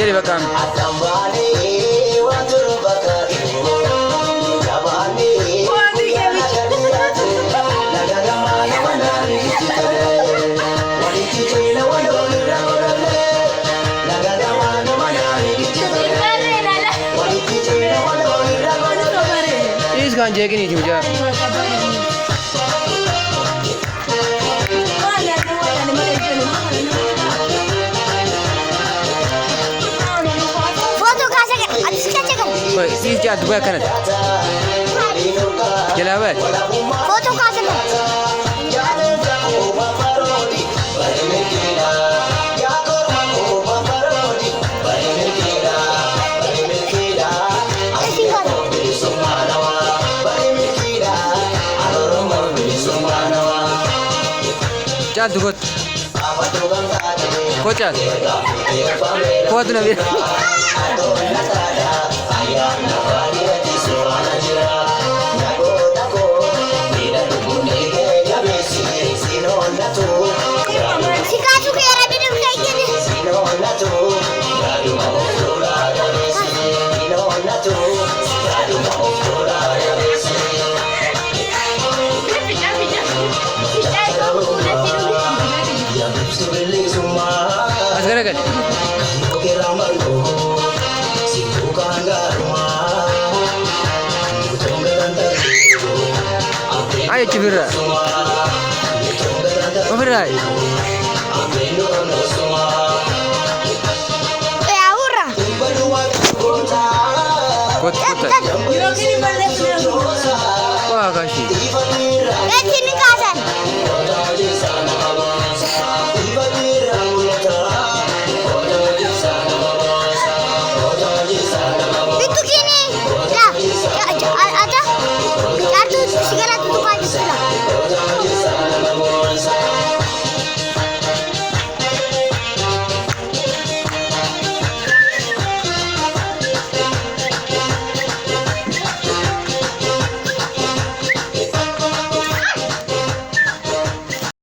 jedhe bakka Dhiis kan jeeqiniiti mucaa. Foto kaasa ati si kacha kan. Dhiis jaaddu baya akkanatti. Jalaa baya. Foto kaasa kan. Isin kaasa. Caaltu kottu. Kottu caaltu. Kottu na bira. Si kaasu kee rabbi dhufee jedhe. As garagali. Ay achi ofirraa. Ofirraa.